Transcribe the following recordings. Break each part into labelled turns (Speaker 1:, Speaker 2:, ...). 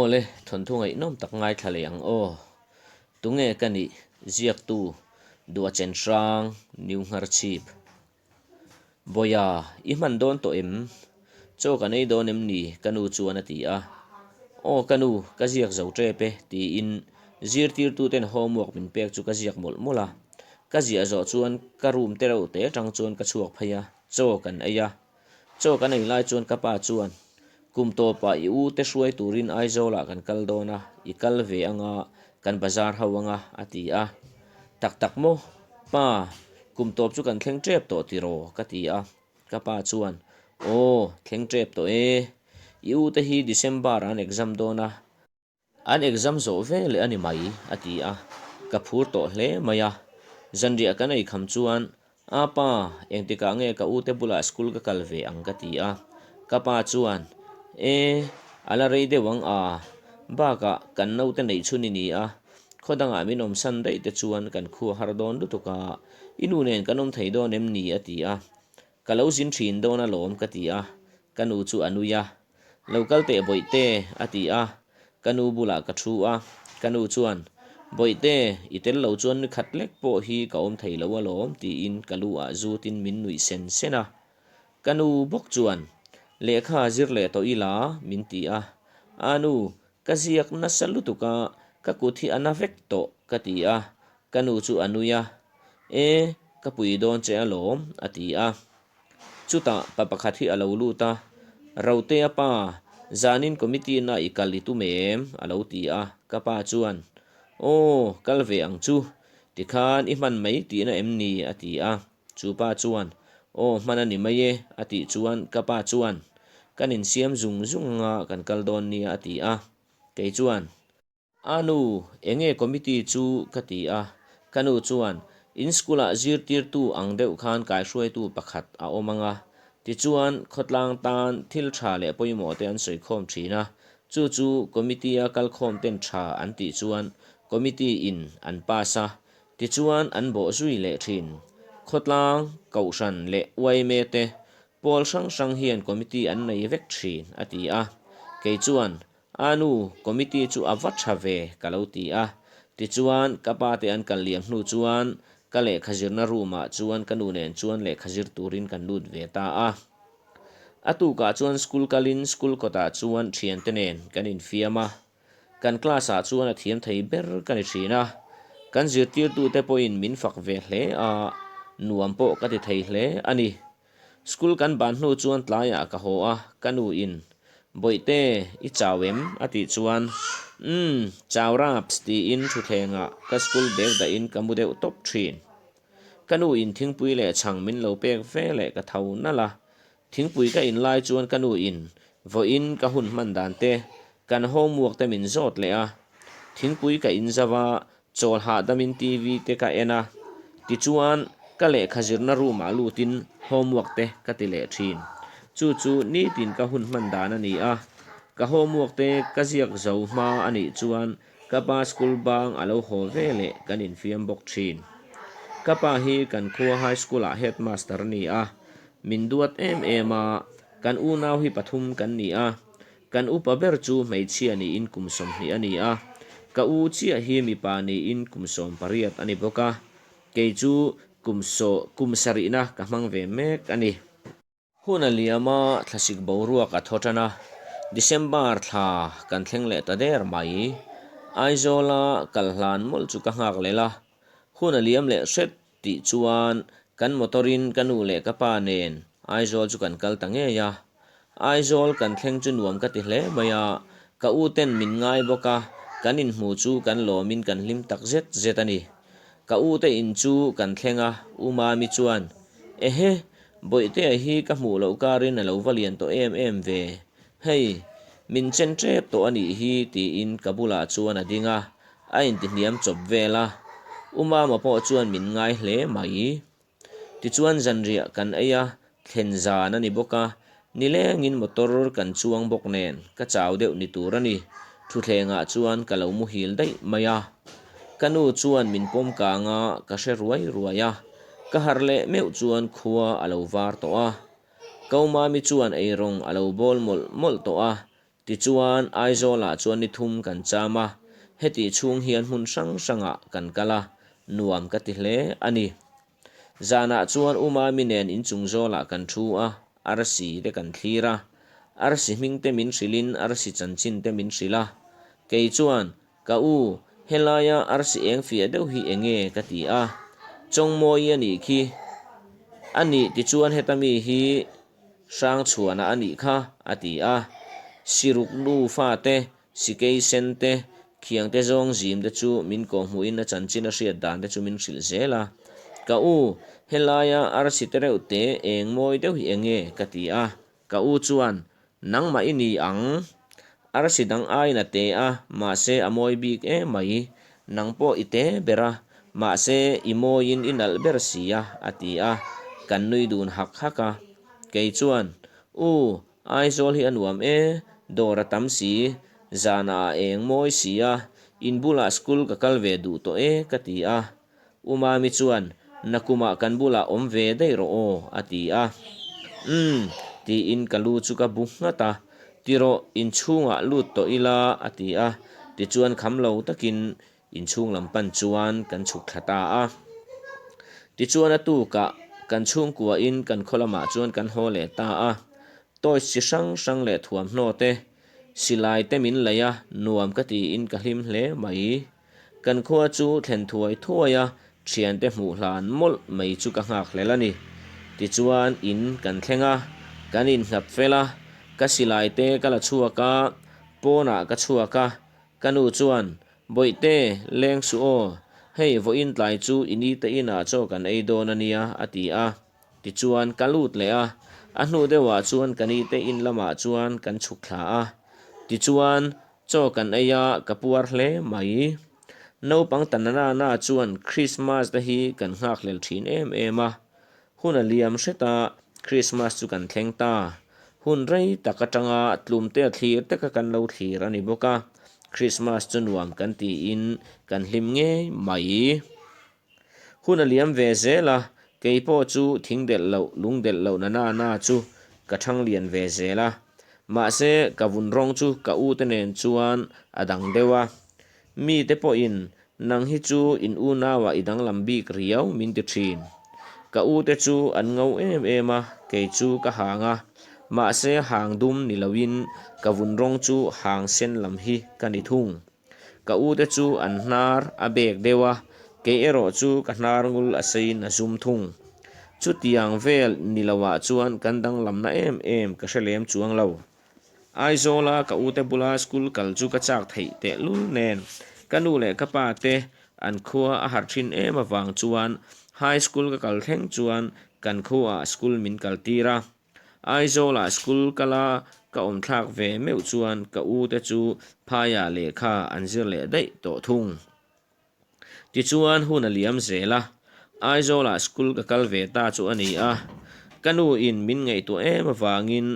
Speaker 1: Awle, thawnthu ngaihnawm tak ngaithla leh ang aw. Tunge ka nih? Ziaktu, Duachen Hrang, New Ngharchhip. Bawiha, i hman dawn tawh em? Chaw kan ei dawn em ni? Ka nu chuan a ti a. Aw ka nu, ka ziak zo tep e, tiin zirtirtuten homework min pek chu ka ziak mawlh mawlh a. Ka ziah zawh chuan ka room te reuh te atang chuan ka chhuak phei a, chaw kan ei a. Chaw kan ei lai chuan ka pa chuan, Kum tawpah i u te hruai turin Aizawlah kan kal dawn a, i kal ve anga, kan bazar ho anga, a ti a. Tak tak maw? Pa, kum tawp chu kan thleng tep tawh tiraw? ka ti a. Ka pa chuan, Aw, thleng tep tawh e. I u te hi December ah an exam dawn a, An exam zawh ve leh a ni mai, a ti a, ka phur tawh hle mai a. Zanriah kan ei kham chuan, A pa, engtikah nge ka ute bulah school ka kal ve ang ka ti a. Ka pa chuan, E, a la rei deuh ang a, bakah kan naute neih chhun i ni a, khaw dangah min awmsan daih te chuan kan khua har dawn lutuk a, i nu nen kan awm thei dawn em ni? a ti a. Ka lo zin thin dawn alawm ka ti a, ka nu chu a nui a. Lo kal teh Bawihte a ti a, ka nu bulah ka thu a, ka nu chuan, Bawihte, i tel lo chuan ni khat lek pawh hi ka awm thei lo alawm tiin ka lu ah zutin min nuih sen sen a. Ka nu bawk chuan, Lehkha zir leh tawh ila min ti a, A nu, ka ziak nasa lutuk a, ka kut hi a na vek tawh ka ti a, ka nu chu a nui a, E, ka pui dawn che alawm a ti a. Chutah pa pakhat hi a lo lut a, Rotea pa, zanin committee na i kal i tum em? a lo ti a, ka pa chuan, Aw, kal ve ang chu, tikhan i hman mai tihna em ni? a ti a, chu pa chuan, Aw, hman a ni mai e, a tih chuan ka pa chuan, Kan insiam zung zung anga kan kal dawn nia a ti a, kei chuan, A nu, enge committee chu ka ti a, ka nu chuan in school ah zirtirtu ang deuh khan kaihruaitu pakhat a awm ang a, tichuan khawtlang tan thil tha leh pawimawh te an sawikhawm thin a, chu chu committee a kalkhawm ten tha an tih chuan committee in an pass a, tichuan an bawh zui leh thin. Khawtlang, Kohhran leh yma te pawl hrang hrang hian committee an nei vek thin a ti a, kei chuan A nu, committee chu a va tha ve, ka lo ti a. Tichuan, ka pa te an kal liam hnu chuan ka lehkha zirna room ah chuan ka nu nen chuan lehkha zir turin kan lut ve ta a. A tukah chuan school kalin school kawtah chuan thiante nen kan infiam a. Kan class ah chuan a thiam thei ber ka ni thin a. Kan zirtirtute pawhin min fak ve hle a, nuam pawh ka ti thei hle a ni. School kan ban hnu chuan tlaiah ka haw a, ka nu in, Bawihte, i chau em? a tih chuan, Umm, chau raps tiin thutthlengah ka school bag dahin ka mu deuh tawp thin. Ka nu in thingpui leh chhang min lo pek ve leh ka tho nalh a, thingpui ka in lai chuan ka nu in vawiin ka hun hman dan te, kan homework te min zawt leh a, thingpui ka in zauh a, Chawl hahdamin TV te ka en a, tichuan ka lehkha zirna room ah lutin homework te ka ti leh thin. Chu chu nitin ka hun hman dan a ni a, ka homework te ka ziak zo hma a nih chuan ka pa school bang a lo haw ve leh kan infiam bawk thin. Ka pa hi kan khua high school ah headmaster a ni a, min duat em em a, kan unau hi pathum kan ni a, Kan upa ber chu hmeichhia niin kum 20 a ni a, ka u chiah hi mipa niin kum 18 a ni bawk a, kei chu kum saw kum sarihna ka hmang ve mek a ni. Hun a liam a, thlasik boruak a thaw tan a, December thla kan thleng leh ta der mai. Aizawla kal hlan mawlh chu ka nghak lel a, hun a liam leh hret Tih chuan kan motor in ka nu leh ka pa nen Aizawl chu kan kal ta ngei a. Aizawl kan thleng chu nuam ka ti hle mai a, ka u ten min ngai bawk a, kan inhmu chu kan lawm in kan hlim tak zet zet a ni. Ka u te in chu kan thleng a, U Mami chuan, Ehe, Bawihtea hi ka hmuh loh karin a lo va lian tawh em em ve, hei, min chen tep tawh a nih hi tiin ka bulah chuan a ding a, A intihniam chawp vel a, U Mama pawh chuan min ngai hle mai. Tichuan zanriah kan ei a, thlen zan a ni bawk a, nilengin motor kan chuang bawk nen ka chau deuh ni tur a ni, thutthlengah chuan ka lo muhil daih mai a. Ka nu chuan min pawm kang a, ka hre ruai ruai a, ka harh leh meuh chuan khua a lo var tawh a. Ko Mami chuan eirawng a lo bawl mawlh mawlh tawh a. Tichuan, Aizawlah chuan ni thum kan cham a, hetih chhung hian hmun hrang hrangah kan kal a, nuam ka ti hle a ni. Zanah chuan U Mami nen inchung zawlah kan thu a, arsi te kan thlir a. Arsi hming te min hrilhin arsi chanchin te min hrilh a. Kei chuan, Ka u, helaia arsi eng fiah deuh hi eng nge? ka ti a. Chawngmawi a nih khi. A nih tichuan heta mi hi Hrangchhuana a nih kha, a ti a. Siruk nu fate, sikei sen te, khiangte zawng zim te chu min kawhhmuhin a chanchin a hriat dan te chu min hrilh zel a. Ka u, helaia arsi te reuh te eng mawi deuh hi eng nge? ka ti a. Ka u chuan, Nangmah i ni ang. Arsi dang aiin a te a, mahse a mawi bik em mai. Nang pawh i te ber a, mahse i mawiin i nalh ber si a, a ti a. Kan nui dun hak hak a. Kei chuan, U, Aizawl hi a nuam e, dawr a tam si, zanah a eng mawi si a, in bulah school ka kal ve duh tawh e, ka ti a. U Mami chuan, Nakumah kan bulah awm ve daih rawh aw, a ti a. Umm, tiin ka lu chu ka bu nghat a. Ti rawh, inchhungah lut tawh ila, a ti a. Tichuan kham lo takin inchhung lam pan chuan kan chhuk thla ta a. Tichuan a tukah kan chhungkuain kan khaw lamah chuan kan haw leh ta a. Toys chi hrang hrang leh thuamhnaw te, silai te min lei a, nuam ka tiin ka hlim hle mai. Kan khua chu thlen thuai thuai a, thiante hmuh hlan mawlh mai chu ka nghak hlel a ni. Tichuan in kan thleng a, kan innghat fel a, ka silai te ka la chhuak a, pawnah ka chhuak a, ka nu chuan, Bawihte, leng suh aw, hei vawiin tlai chu i nite inah chaw kan ei dawn a nia, a ti a. Tichuan ka lut leh a, a hnu deuhah chuan ka nite in lamah chuan kan chhuk thla a. Tichuan Chaw kan ei a, ka puar hle mai. Naupang ta nana na chuan Krismas te hi kan nghakhlel thin em em a. Hun a liam hret a, Krismas chu kan thleng ta. Hun rei tak atanga tlumte a thlir teka kan lo thlir a ni bawk a, Krismas chu nuam kan tiin kan hlim ngei mai. Hun a liam ve zel a, kei pawh chu thing delh loh, lung delh loh na na na chu ka thang lian ve zel a. Mahse, ka vun rawng chu ka u te nen chuan a dang deuh a. Mi te pawhin nang hi chu in unauah i danglam bik riau min ti thin. Ka u te chu an ngo em em a, kei chu ka hang a. Mahse, hang dum ni loin ka vun rawng chu hang sen lam hi ka ni thung. Ka u te chu an hnar a bek deuh a, kei erawh chu ka hnar ngul a seiin a zum thung. Chutiang vel ni loah chuan kan danglamna em em ka hre lem chuang lo. Aizawla ka u te bula school kal chu ka chak theih tehlul nen ka nu leh ka pa te an khua a harh thin em avang chuan high school ka kal thleng chuan kan khuaah school min kaltir a. Aizawlah school kala ka awm thlak ve meuh chuan ka u te chu phaiah lehkha an zir leh daih tawh thung. Tichuan hun a liam zel a, Aizawlah school ka kal ve ta chu a ni a. Ka nu in min ngaihtuah em avangin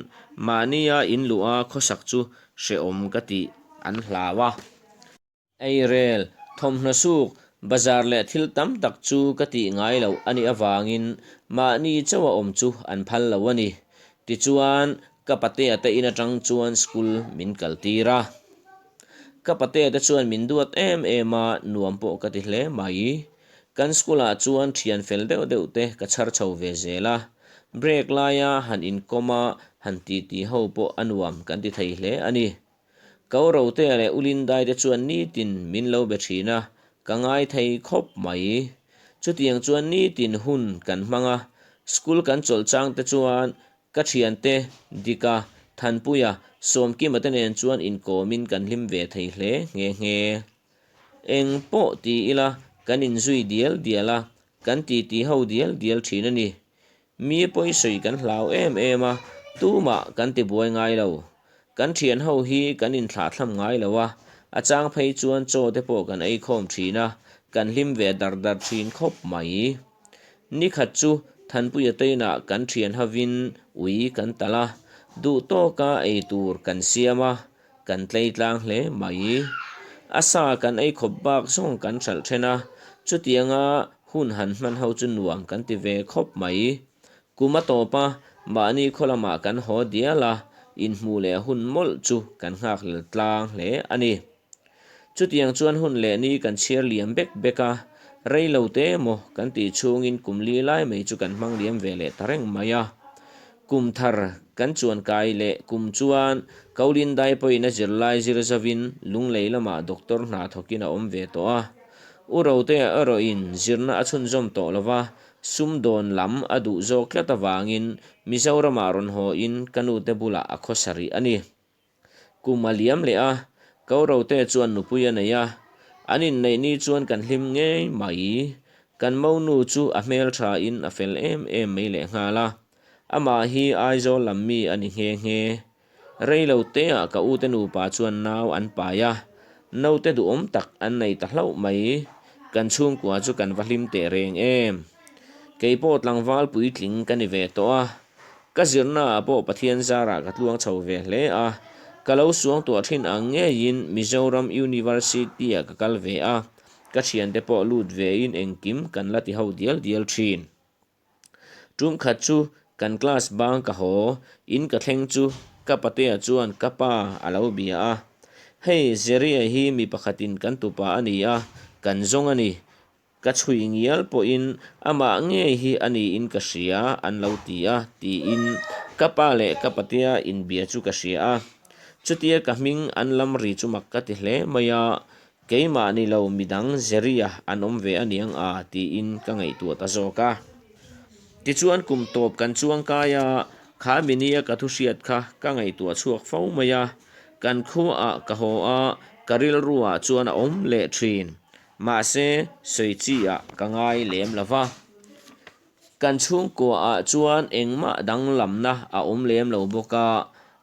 Speaker 1: mahnia in luh a khawsak chu hrehawm ka tih an hlau a. Eirel, thawmhnaw suk, bazar leh thil tam tak chu ka tih ngai loh a nih avangin mahni chauha awm chu an phal lo a ni. Tichuan, ka patea te in atang chuan school min kaltir a. Ka patea te chuan min duat em em a, nuam pawh ka ti hle mai. Kan school ah chuan thian fel deuh deuh te ka chhar chho ve zel a. Break laia han inkawm a, han titi ho pawh a nuam kan ti thei hle a ni. Ko Rotea leh U Lindai te chuan nitin min lo be thin a, ka ngai thei khawp mai. Chutiang chuan nitin hun kan hmang a, school kan chawlh chang te chuan ka thiante Dika, Thanpuia, Sawmkima te nen chuan inkawmin kan hlim ve thei hle nghe nghe. Eng pawh ti ila kan inzui dial dial a, kan titi ho dial dial thin a ni. Mi pawisawi kan hlau em em a, tumah kan ti buai ngai lo. Kan thian ho hi kan inthlahthlam ngai lo a, a chang phei chuan chaw te pawh kan ei khawm thin a, kan hlim ve dar dar thin khawp mai. Nikhat chu Thanpuia teinah kan thian hovin ui kan talh a, duh tawka ei tur kan siam a, Kan tlei tlang hle mai. A sa kan ei khawp bak zawng kan hralh then a, chutianga hun han hman ho chu nuam kan ti ve khawp mai. Kum a tawp a, mahni khaw lamah kan haw dial a, Inhmuh leh hun mawlh chu kan nghakhlel tlang hle a ni. Chutiang chuan hun leh ni kan chhiar liam bek bek a, rei lo te emaw kan tih chhungin kum li lai mai chu kan hmang liam ve leh ta reng mai a. Kum thar kan chuan kai leh kum chuan Kaulindai pawhin a zirlai zir zovin Lunglei lamah doctor hna thawkin a awm ve tawh a. U Rotea erawhin zirna a chhunzawm tawh lo va, sumdawn lam a duh zawk tlat avangin Mizoramah rawn haw in ka nute bulah a khawsa rih a ni. Kum a liam leh a, Kaurote chuan nupui a nei a, an inneih ni chuan kan hlim ngei mai. Kan monu chu a hmeltha in a fel em em mai lehnghal a, amah hi Aizawl lam mi a ni nghe nghe. Rei lo teah ka ute nupa chuan nau an pai a, naute duhawm tak an nei ta hlauh mai. Kan chhungkua chu kan va hlim teh reng em. Keipawh tlangval puitling ka ni ve tawh a, Ka zirnaah pawh Pathian zarah ka tluang chho ve hle a, ka lo suangtuah thin ang ngeiin Mizoram University-ah ka kal ve a, ka thiante pawh lut vein engkim kan la ti ho dial dial thin. Tum khat chu kan class bang ka haw, in ka thleng chu ka patea chuan ka pa a lo bia a, Hei Zeria hi mi pakhatin kan tupa a ni a, kan zawng a ni, Ka chhui ngial pawhin amah ngei hi a niin ka hria an lo ti a, tiin ka pa leh ka patea inbia chu ka hria a. Chutia ka hming an lam ri chu mak ka ti hle mai a, keimah ni lo midang Zeria an awm ve aniang a tiin ka ngaihtuah ta zawk a. Tichuan kum tawp kan chuang kai a, kha minia ka thu hriat kha ka ngaihtuah chhuak fo mai a, kan khuaah ka haw a, ka rilruah chuan a awm leh thin. Mahse, sawi chi ah ka ngai lem lo va. Kan chhungkua ah chuan engmah danglamna a awm lem lo bawk a,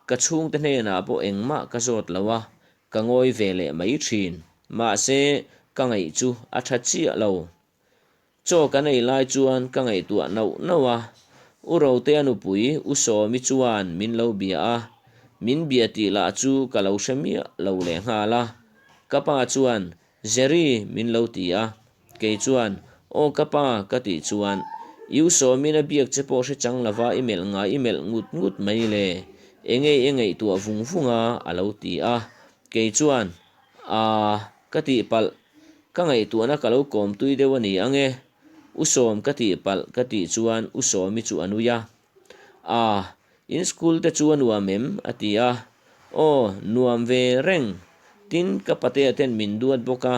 Speaker 1: ka chhungte hnenah pawh engmah ka zawt lo a, ka ngawi ve leh mai thin. Mahse, ka ngaih chu a tha chiah lo. Chaw kan ei lai chuan ka ngaihtuah nauh nauh a, U Rotea nupui U Sawmi chuan min lo bia a, min bia tih lah chu ka lo hre miah lo lehnghal a. Ka pa chuan Jerry min lo ti a, kei chuan Aw ka pa ka tih chuan U Sawmi'n a biak che pawh hre chang lova i melh ngai i melh ngut ngut mai le, enge i ngaihtuah vung vung a a lo ti a, kei chuan Aa ka tihpalh Ka ngaihtuahna ka lo kawm tui deuh a ni ang e, U Sawm ka tih palh ka tih chuan U Sawmi chu a nui a. Aa, in school te chu a nuam em? a ti a. Aw, nuam ve reng. Tin, ka patea ten min duat bawk a,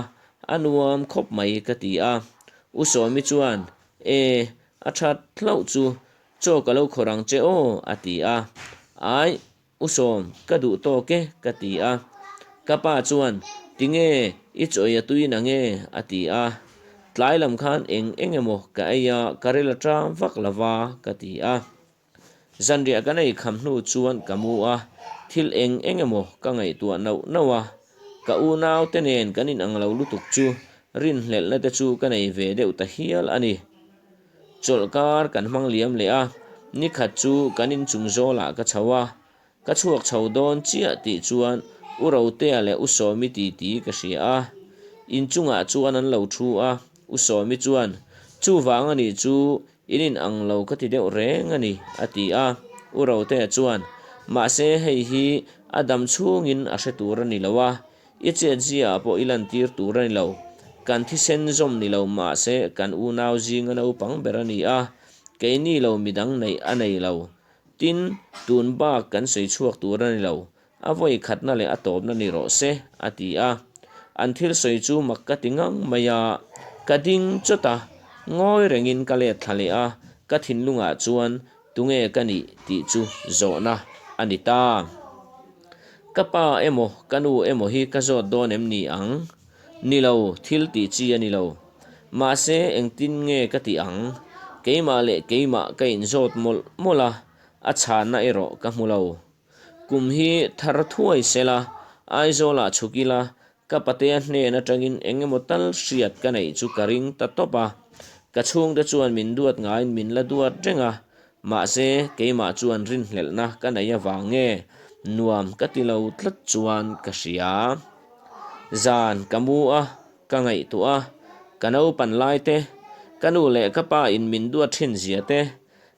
Speaker 1: a nuam khawp mai ka ti a. U Sawmi chuan, E, a that hlauh chu, chaw ka lo khawrh ang che aw a ti a. Aih, U Sawm, ka duh tawk e, ka ti a. Ka pa chuan, Tinge, i chaw ei a tui na nge? a ti a. Tlai lam khan eng eng emaw ka ei a, ka ril a ṭam vak lo va, ka ti a. Zanriah kan ei kham hnu chuan ka mu a, thil eng eng emaw ka ngaihtuah nauh nauh a. Ka unaute nen kan inang lo lutuk chu rinhlelhna te chu ka nei ve deuh ta hial a ni. Chawlhkar kan hmang liam leh a, nikhat chu kan inchung zawlah ka chho a, ka chhuak chho dawn chiah tih chuan U Rotea leh U Sawmi titi ka hria a, inchungah chuan an lo thu a, U Sawmi chuan, Chuvang a nih chu in in ang lo ka ti deuh reng a ni, a ti a, U Rotea chuan, Mahse hei hi a dam chhungin a hre tur a ni lo a, I chetziaah pawh i lantir tur a ni lo. Kan thisen zawm ni lo mahse kan unau zinga naupang ber a ni a, keini lo midang neih a nei lo. Tin, tun bak kan sawi chhuak tur a ni lo. A vawi khatna leh a tawpna ni rawh se, a ti a. An thil sawi chu mak ka ti ngang mai a. Ka ding chawt a, ngawi rengin ka let thla leh a, ka thinlungah chuan Tunge ka nih tih chu zawhna a ni ta. Ka pa emaw ka nu emaw hi ka zawt dawn em ni ang? Ni lo, thil tih chi a ni lo. Mahse engtin nge ka tih ang? Keimah leh keimah ka inzawt mawlh mawlh a, a chhanna erawh ka hmu lo. Kum hi thar thuai sela, Aizawlah chhuk ila, Ka patea hnen atangin eng emaw tal hriat ka neih chu ka ring ta tawp a, ka chhungte chuan min duat ngaiin min la duat reng a, mahse keimah chuan rinhlelhna ka neih avang nge nuam ka ti lo tlat chuan ka hria. Zan ka mu a, ka ngaihtuah a, ka naupan lai te, ka nu leh ka pa in min duat thin zia te,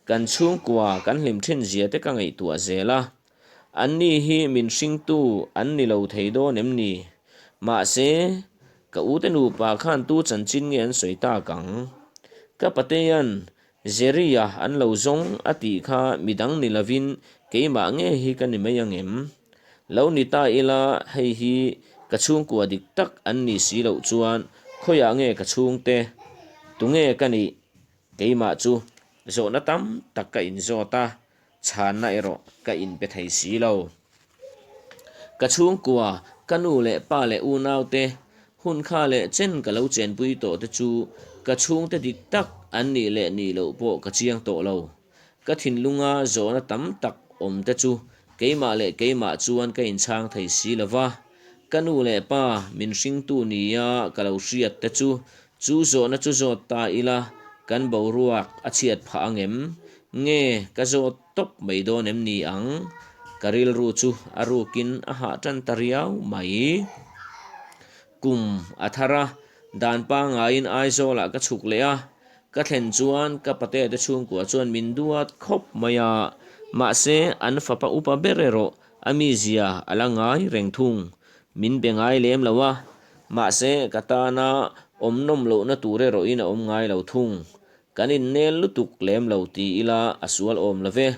Speaker 1: kan chhungkua kan hlim thin zia te ka ngaihtuah zel a. Anni hi min hringtu an ni lo thei dawn em ni? Mahse, ka ute nupa khan tu chanchin nge an sawi tak ang? Ka patea'n Jerry-a an lo zawng a tih kha midang ni lovin keimah nge hi ka ni mai ang em? Lo ni ta ila hei hi ka chhungkua dik tak an ni si loh chuan khawiah nge ka chhungte? Tunge ka nih? Keimah chu zawhna tam tak ka inzawt a, chhanna erawh ka inpe thei si lo. Ka chhungkua, ka nu leh pa leh unaute, hun kha leh chen ka lo chenpui tawh te chu ka chhungte dik tak an nih leh nih loh pawh ka chiang tawh lo. Ka thinlunga zawhna tam tak awm te chu keimah leh keimah chuan ka inchhang thei si lo va, ka nu leh pa min hringtu nia ka lo hriat te chu Chu zawhna chu zawt ta ila kan boruak a chhiat phah ang em? Nge ka zawt tawp mai dawn em ni ang? Ka rilru chu a rukin a hah tan ta riau mai. Kum a thar a, dan pangaiin Aizawlah ka chhuk leh a, ka thlen chuan ka pate te chhungkua chuan min duat khawp mai a, mahse an fapa upa ber erawh a mizia a la ngai reng thung. Min be ngai lem lo a, mahse ka tana awm nawm lohna tur erawhin a awm ngai lo thung. Kan innel lutuk lem lo ti ila a sual awm lo ve.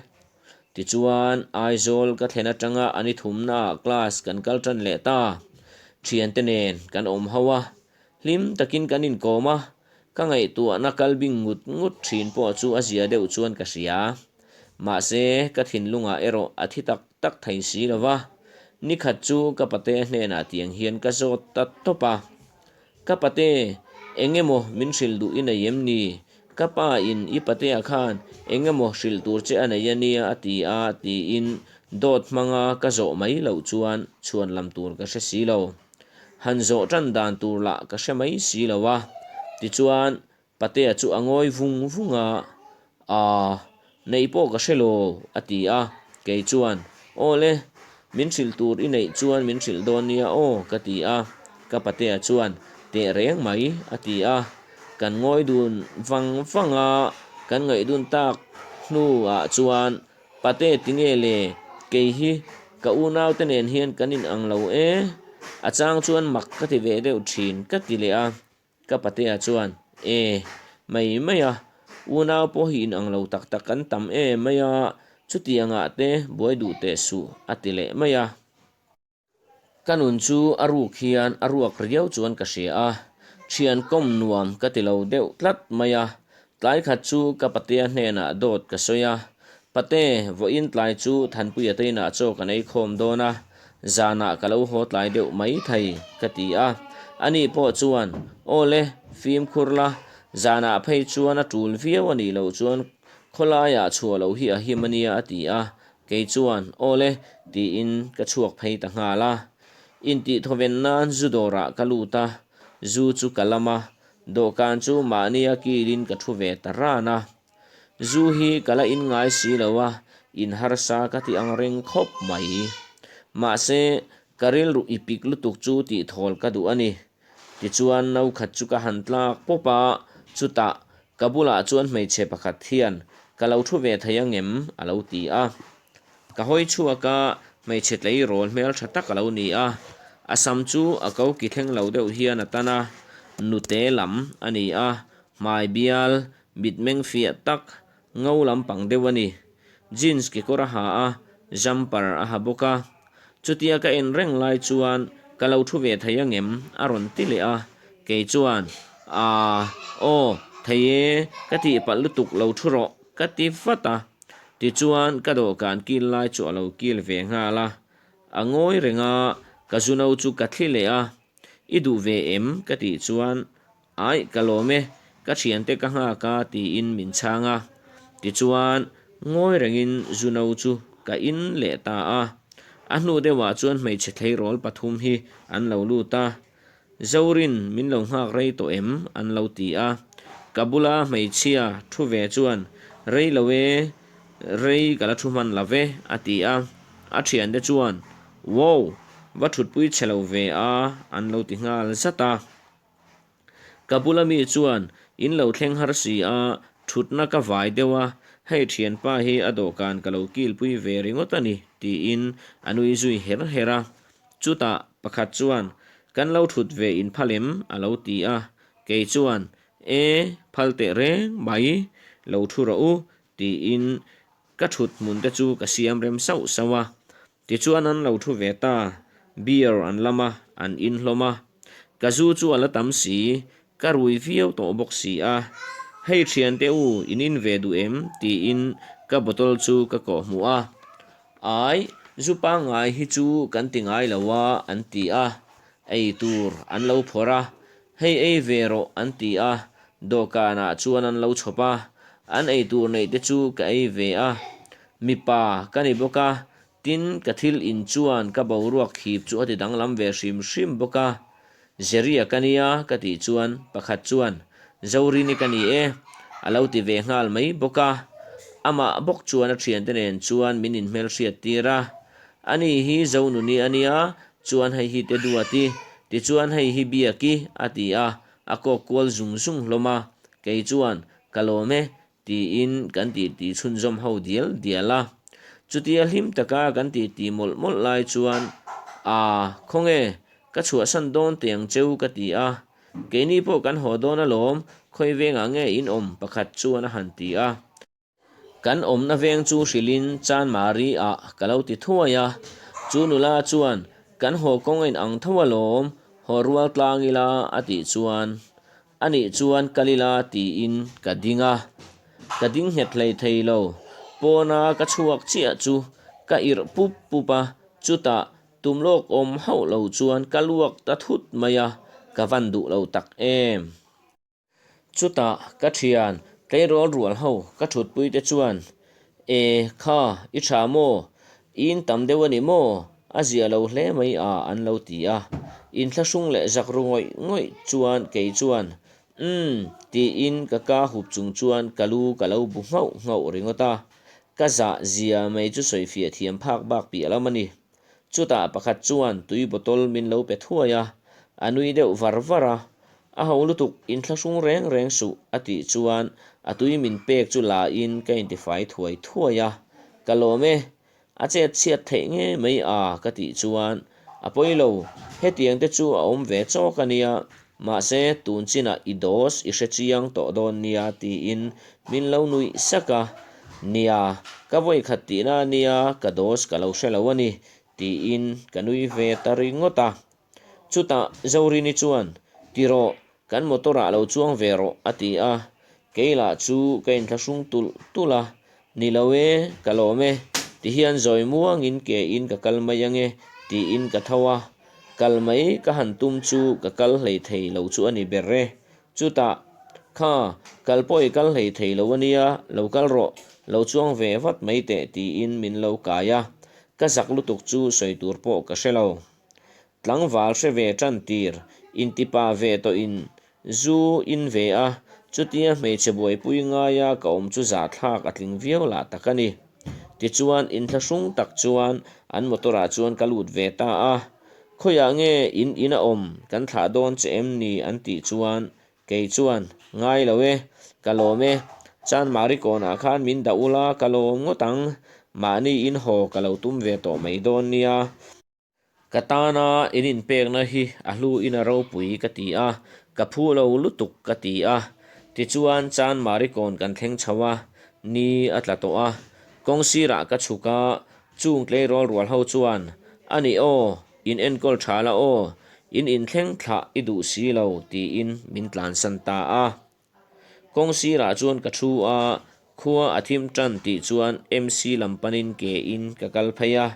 Speaker 1: Tichuan, Aizawl ka thlen atanga a ni thumnaah class kan kal tan leh ta. Thiante nen kan awm ho a, hlim takin kan inkawm a, Ka ngaihtuahna kal bing ngut ngut thin pawh chu a zia deuh chuan ka hria. Mahse, ka thinlungah erawh a thi tak tak thei si lo va. Nikhat chu ka pate hnenah tiang hian ka zawt ta tawp a. Ka pate, eng emaw min hrilh duh i nei em ni? Ka pa in i patea khan eng emaw hrilh tur che a nei a nia a ti a tiin dawt hmanga ka zawh mai loh chuan chhuan lam tur ka hre si lo. Han zawh tan dan tur lah ka hre mai si lo a, tichuan Patea chu a ngawi vung vung a, Aa, neih pawh ka hre lo, a ti a, kei chuan, Aw le, min hrilh tur i neih chuan min hrilh dawn nia aw, ka ti a, ka Patea chuan, Teh reng mai, a ti a, kan ngawi dun vang vang a, kan ngaih dun tak hnuah chuan Pate tinge le, kei hi ka unaute nen hian kan in ang lo e, a chang chuan mak ka ti ve deuh thin ka ti leh a, ka patea chuan e mai mai a, unau pawh hi in ang lo tak tak kan tam e mai a, chutiangah te buai duh teh suh a ti leh mai a. Ka nun chu a ruk hian a ruak riau chuan ka hria a, thian kawm nuam ka ti lo deuh tlat mai a. Tlai khat chu ka patea hnenah dawt ka sawi a, Pate, vawiin tlai chu Thanpuia te inah chaw kan ei khawm dawn a, zanah ka lo haw tlai deuh mai thei, ka ti a. Ani pawh chuan, Aw le, fimkhur la, zanah phei chuan a tul viau a nih loh chuan khawlaiah chhuah loh hi a him a nia, a ti a. Kei chuan, Aw le, tiin ka chhuak phei ta nghal a. Intih thawven nan zu dawrah ka lut a, zu chu ka lam a, dawhkan chu mahnia kilin ka thu ve ta ran a. Zu hi ka la in ngai si lo a, in harsa ka ti ang reng khawp mai. Mahse, ka rilru i pik lutuk chu tih thawl ka duh a ni. Tichuan no khat chu ka han tlak pawp a, chutah ka bulah chuan hmeichhe pakhat hian ka lo thu ve thei angem a lo ti a. Ka hawi chhuak a, hmeichhe tleirawl hmeltha tak a lo ni a, a sam chu a ko ki thleng lo deuh hian a tan a, nute lam a ni a, hmai bial, mitmeng fiah tak, ngo lampang deuh a ni. Jeans kekawr a ha a, jumper a ha bawk a. Chutia ka en reng lai chuan ka lo thu ve thei angem a rawn ti leh a, kei chuan Aa, aw, thei e, ka tih palh lutuk lo thu rawh ka ti vat a. Tichuan ka dawhkan kil lai chu a lo kil ve nghal a, a ngawi reng a, ka zuno chu ka thli leh a, I duh ve em? ka tih chuan Aih, ka lawm e, ka thiante ka nghak a tiin min chhang a. Tichuan, ngawi rengin Zuno chu ka in leh ta a. A hnu deuhah chuan hmeichhe tleirawl pathum hi an lo lut a. Zorin min lo nghak rei tawh em? an lo ti a. Ka bula hmeichhia thu ve chuan, Rei lo e, rei ka la thu hman lo ve, a ti a. A thiante chuan, Wow, va thutpui chhe lo ve a, an lo ti nghal zat a. Ka bula mi chuan in lo thleng har si a, thutna ka vai deuh a, Hei thianpa hi a dawhkan ka lo kilpui ve ringawt a ni, tiin a nui zui her her a. Chutah pakhat chuan, Kan lo thut ve in phal em? a lo ti a. Kei chuan, E, phal teh reng mai, lo thu rawh u, tiin ka thut hmun te chu ka siam rem sauh sauh a. Tichuan an lo thu ve ta, beer an lam a, an in hlawm a. Ka zu chu a la tam si, ka rui viau tawh bawk si a. Hei thiante u, in in ve duh em? tiin ka bottle chu ka kawh hmuh a. Ai, zu pangngai hi chu kan ti ngai lo a, an ti a. Ei tur an lo phawrh a, hei ei ve rawh an ti a, dawhkanah chuan an lo chhawp a. An ei tur neih te chu ka ei ve a. Mipa ka ni bawk a, tin ka thil in chuan ka boruak khip chu a ti danglam ve hrim hrim bawk a. Zeria ka nia ka tih chuan pakhat chuan Zorini ka ni e a lo ti ve nghal mai bawk a. Amah bawk chuan a thiante nen chuan min inhmelhriat tir a. Ani hi Zonuni a nia, chuan hei hi Teduati, tichuan hei hi Biaki a ti a, a kawk kual zung zung hlawm a. Kei chuan ka lawm e Tiin kan titi chhunzawm ho dial dial a. Chutia hlim taka kan titi mawlh mawlh lai chuan, Aa, khawnge, ka chhuahsan dawn teh ang cheu ka ti a. Keini pawh kan haw dawn alawm, khawi vengah nge in awm pakhat chuan a han ti a. Kan awmna veng chu hrilhin Chanmari ah ka lo ti thuai a. Chu nula chuan, Kan haw kawng a inang tho alawm, haw rual tlang ila a tih chuan, A nih chuan kal ila tiin ka ding a, ka ding nghet hlei thei lo. Pawna ka chhuak chiah chu ka irh pup pup a, chutah tum lawk awm hauh lo chuan ka luak ta thut mai a, ka van duh lo tak em. Chutah ka thian tleirawl rual ho ka thutpui te chuan, E, kha, i tha maw? I in tam deuh a ni maw? A zia lo hle mai a an lo ti a. Inthlahrung leh zak ru ngawih ngawih chuan kei chuan, Umm, tiin ka ka hup chung chuan ka lu ka lo bu nghauh nghauh ringawt a. Ka zah zia mai chu sawifiah thiam phak bak piah lam a ni. Chutah pakhat chuan tui bottle min lo pe thuai a, a nui deuh var var a. A ho lutuk, inthlahrung reng reng suh, a tih chuan a tui min pek chu la in ka intifai thuai thuai a. Ka lawm e, a chet chhiat theih ngei mai a ka tih chuan a pawi lo, hetiang te chu a awm ve chawk a nia, mahse tun chinah i dose i hre chiang tawh dawn nia tiin min lo nuih sak a, nia, ka vawikhat tihna a nia, ka dose ka lo hre lo a ni tiin ka nui ve ta ringawt a. Chutah Zorini chuan, Ti rawh, kan motor ah lo chuang ve rawh, a ti a. Kei lah chu ka inthlahrung tulh tulh a, Ni lo e, ka lawm e, ti hian zawi muangin ke in ka kal mai ange, tiin ka tho a. Kal mai ka han tum chu ka kal hlei thei lo chu a ni ber e. Chutah, Kha, kal pawh i kal hlei thei lo a nia, lo kal rawh, lo chuang ve vat mai teh, tiin min lo kai a. Ka zak lutuk chu sawi tur pawh ka hre lo. Tlangval hre ve tan tir, intipa ve tawh in zu in ve a, chutia hmeichhe buaipui ngaia ka awm chu zahthlak a tling viau lah tak a ni. Tichuan inthlahrung tak chuan an motor ah chuan ka lut ve ta a, Khawiah nge in in a awm, kan thlah dawn che em ni an tih chuan kei chuan, Ngai lo e, ka lawm e, Chanmari kawnah khan min dah ula ka lawm ngawt ang, mahni in haw ka lo tum ve tawh mai dawn nia. Ka tana in inpekna hi a hlu in a ropui ka ti a, ka phu lo lutuk ka ti a. Tichuan Chanmari kawn kan thleng chho a, ni a tla tawh a. Kawng sirah ka chhuk a, chung tleirawl rual ho chuan, A nih aw, in enkawl tha la aw, in inthleng thlah i duh si lo tiin min tlansan ta a. Kawng sirah chuan ka thu a, khua a thim tan tih chuan MC lam panin ke in ka kal phei a,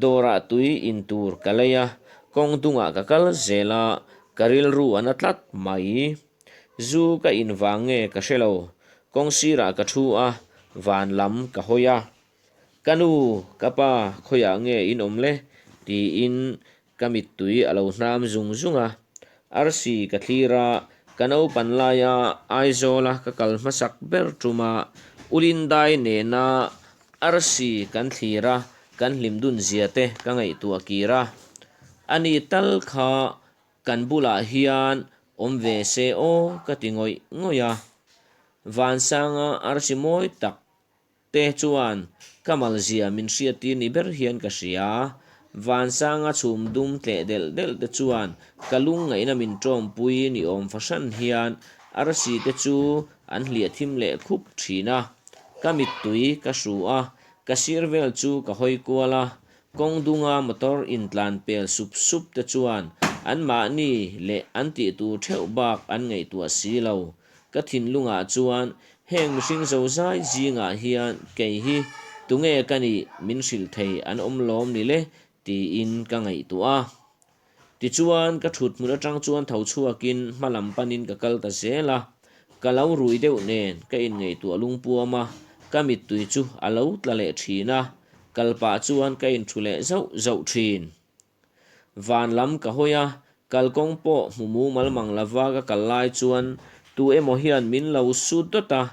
Speaker 1: dawrah tui in tur ka lei a, kawng dungah ka kal zel a, ka rilru a na tlat mai. Zu ka in vang nge ka hre lo, kawng sirah ka thu a, van lam ka hawi a. Ka nu, ka pa khawiah nge in awm le? tiin Ka mittui a lo hnam zung zung a, arsi ka thlir a, ka naupan laia Aizawla ka kal hmasak ber tuma Ulindai nena arsi kan thlir a, kan hlim dun zia te ka ngaihtuah kir a. Ani tal kha kan bulah hian awm ve se aw ka ti ngawih ngawih a. Vansanga arsi mawi tak. te chuan ka malzia min hriattir ni ber hian ka hria. Vansanga chhum dum tleh delh delh te chuan ka lungngaihna min tawmpui ni awm fahran hian arsi te chu an hliah thim leh khup thin a. Ka mittui ka hru a, ka sir vel chu ka hawi kual a, kawng dunga motor intlan pel sup sup te chuan anmahni leh an tih tur theuh bak an ngaihtuah si lo. Ka thinlungah chuan heng mihring zozai zingah hian kei hi tunge ka nih min hrilh thei an awm lawm ni le tiin ka ngaihtuah a. Tichuan ka thut hmun atang chuan tho chhuakin hma lam panin ka kal ta zel a, ka lo rui deuh nen ka inngaihtuah lungpuam a, ka mittui chu a lo tla leh thin a, kal pah chuan ka inthu leh zauh zauh thin. Van lam ka hawi a, kalkawng pawh hmu mumal mang lova ka kal lai chuan tu emaw hian min lo su dawt a,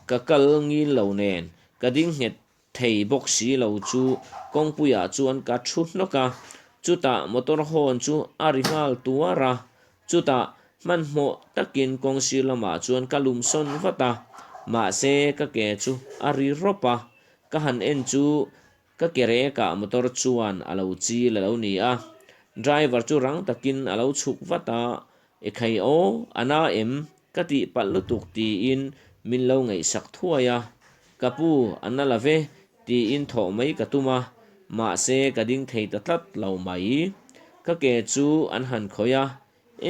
Speaker 1: ka kal ngil lo nen ka ding nghet thei bawk si lo chu kawngpuiah chuan ka thu hnawk a, chutah motor hawn chu a ri nghal tuar a, chutah hmanhmawh takin kawng sir lamah chuan ka lum sawn vat a, mahse ka ke chu a ri rawp a, ka han en chu Ka ke rekah motor chuan a lo chil a lo ni a, driver chu rang takin a lo chhuk vat a, Ekhai aw, a na em? Ka tih palh lutuk tiin min lo ngaihsak thuai a, Ka pu, a na la ve tiin thawh mai ka tum a, mahse ka ding thei ta tlat lo mai. Ka ke chu an han khawih a,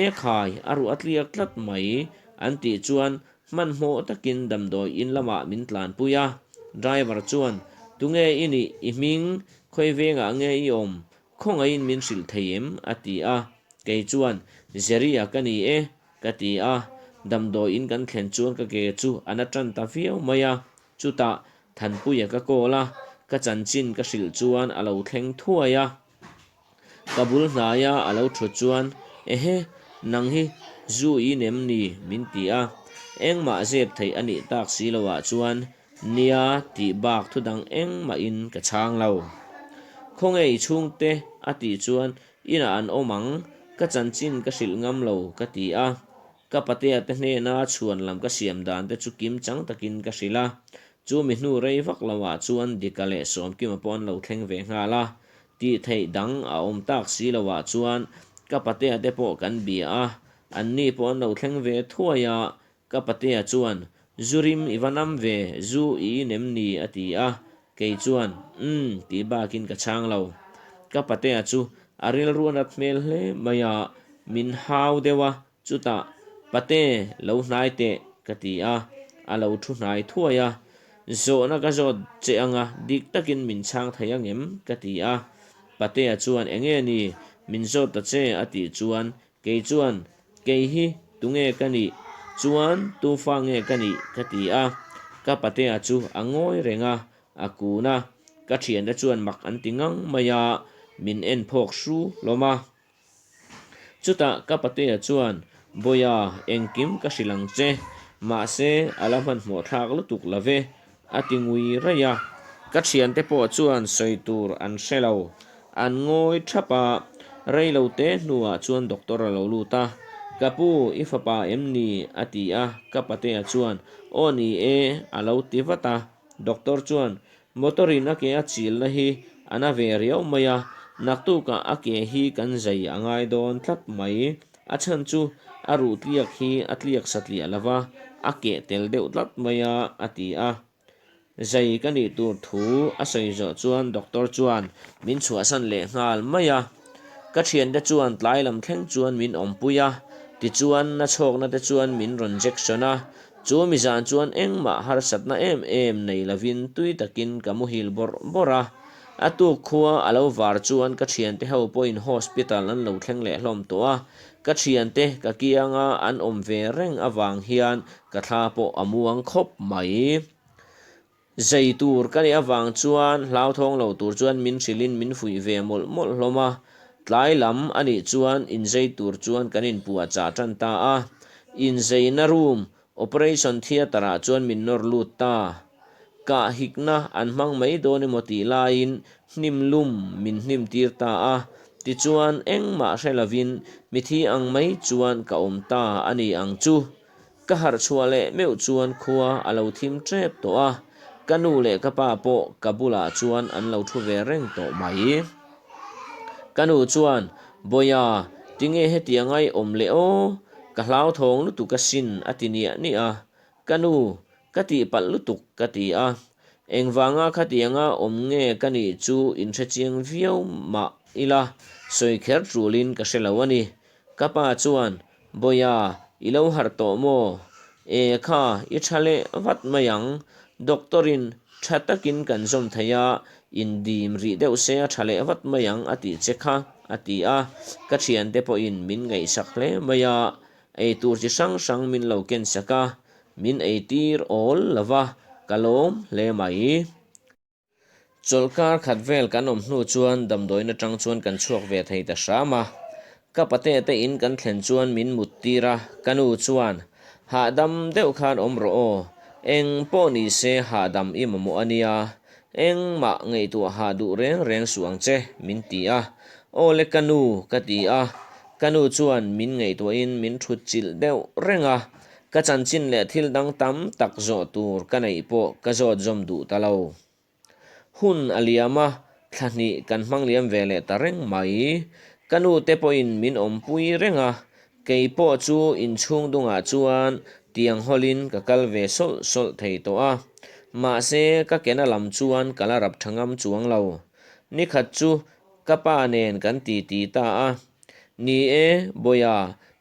Speaker 1: E khai, a ruah a tliak tlat mai, an tih chuan hmanhmawh takin damdawi in lamah min tlanpui a. Driver chuan, Tunge i nih, i hming, khawi vengah nge i awm, khawngaihin min hrilh thei em? a ti a. Kei chuan, Jerry-a ka ni e, ka ti a. Damdawi in kan thlen chuan ka ke chu a na tan ta viau mai a. Chutah Thanpuia ka call a, ka chanchin ka hrilh chuan a lo thleng thuai a. Ka bul hnaia a lo thut chuan, Ehe, nang hi zu i nem ni? min ti a. Engmah zep theih a nih tak si loah chuan, Nia tih bak thu dang engmahin ka chhang lo. Khawnge i chhungte? a tih chuan, Inah an awm ang, ka chanchin ka hrilh ngam lo, ka ti a. Ka patea te hnena chhuan lam ka siam dan te chu kim chang takin ka hrilh a. Chu mi hnu rei vak loah chuan Dika leh Sawmkima pawh an lo thleng ve nghal a. Tih theih dang a awm tak si loah chuan ka patea te pawh kan bia a, anni pawh an lo thleng ve thuai a, ka patea chuan, Zu rim i va nam ve, zu i in em ni? a ti a, kei chuan, Umm tih bakin ka chhang lo. Ka patea chu a rilru a nat hmel hle mai a, min hau deuh a, Chutah, Pate, lo hnai teh, ka ti a, a lo thu hnai thuai a. Zawhna ka zawt che anga dik takin min chhang thei ang em? ka ti a. Patea chuan, Enge ni, min zawt ta che, a tih chuan, kei chuan, Kei hi tunge ka nih? Chuan, tu fa nge ka nih? ka ti a. Ka patea chu a ngawi reng a, a kun a. Ka thiante chuan mak an ti ngang mai a, min en phawk hru hlawm a. Chutah ka patea chuan, Bawiha, engkim ka hrilh ang che, mahse a la hmanhmawh thlak lutuk lo ve, a ti ngui raih a. Ka thiante pawh chuan sawi tur an hre lo, an ngawi thap a, rei lo te hnuah chuan doctor a lo lut a, Ka pu, i fapa em ni? a ti a, ka patea chuan, Aw ni e, a lo ti vat a. Doctor chuan, Motor in a ke a chilna hi a na ve riau mai a, naktukah a ke hi kan zai a ngai dawn tlat mai. A chhan chu a ruh tliak hi a tliak satliah lo va, a keh tel deuh tlat mai a, a ti a. Zai ka nih tur thu a sawi zawh chuan doctor chuan min chhuahsan leh nghal mai a. Ka thiante chuan tlai lam thleng chuan min awmpui a, tichuan na chhawkna te chuan min rawn jection a, Chu mi zan chuan engmah harsatna em em nei lovin tui takin ka muhil bawrh bawrh a. A tuk khua a lo var chuan ka thiante ho pawhin hospital an lo thleng leh hlawm tawh a. Ka thiante ka kianga an awm ve reng avang hian ka thla pawh a muang khawp mai. Zei tur ka nih avang chuan hlauthawng lo tur chuan min hrilhin min fuih ve mawlh mawlh hlawm a, tlai lam a nih chuan inzei tur chuan kan inpuah chah tan ta a. Inzeina room, operation theatre ah chuan min nawr lut ta. Kah hikna an hmang mai dawn emaw tih laiin hnim lum min hnim tir ta a, tichuan engmah hre lovin mithi ang mai chuan ka awm ta a ni ang chu. Ka harh chhuah leh meuh chuan khua a lo thim tep tawh a, Ka nu leh ka pa pawh ka bulah chuan an lo thu ve reng tawh mai. Ka nu chuan, Bawiha, tinge hetianga i awm leh aw? Ka hlauthawng lutuk asin a ti niah niah a. Ka nu, ka tihpalh lutuk ka ti a. Engvanga khatianga awm nge ka nih chu inhrechiang viau mah ila sawi kher tulin ka hre lo a ni. Ka pa chuan, Bawiha, i lo harh tawh maw? E kha, i tha leh vat mai ang. Doctor-in tha takin kan zawm thei a, indim rih deuh se a tha leh vat mai ang a tih che kha, a ti a. Ka thiante pawhin min ngaihsak hle mai a, eitur chi hrang hrang min lo kensak a, min eitir awl lo va, ka lawm hle mai. Chawlhkar khat vel kan awm hnu chuan damdawiin atang chuan kan chhuak ve thei ta hram a. Ka pate te in kan thlen chuan min mut tir a, ka nu chuan, Hahdam deuh khan awm rawh aw, eng pawh ni se hahdam i mamawh a nia, engmah ngaihtuah hah duh reng reng suh ang che, min ti a. Aw le ka nu, ka ti a. Ka nu chuan min ngaihtuahin min thut chilh deuh reng a, Ka chanchin leh thil dang tam tak zawh tur ka neih pawh ka zawt zawm duh ta lo. Hun a liam a, thla hnih kan hmang liam ve leh ta reng mai. Ka nu te pawhin min awmpui reng a, kei pawh chu inchhung dungah chuan tiang hawlin ka kal ve sawlh sawlh thei tawh a. Mahse, ka kena lam chuan ka la rap tha ngam chuang lo. Nikhat chu ka pa nen kan titi ta a. Ni e, Bawiha,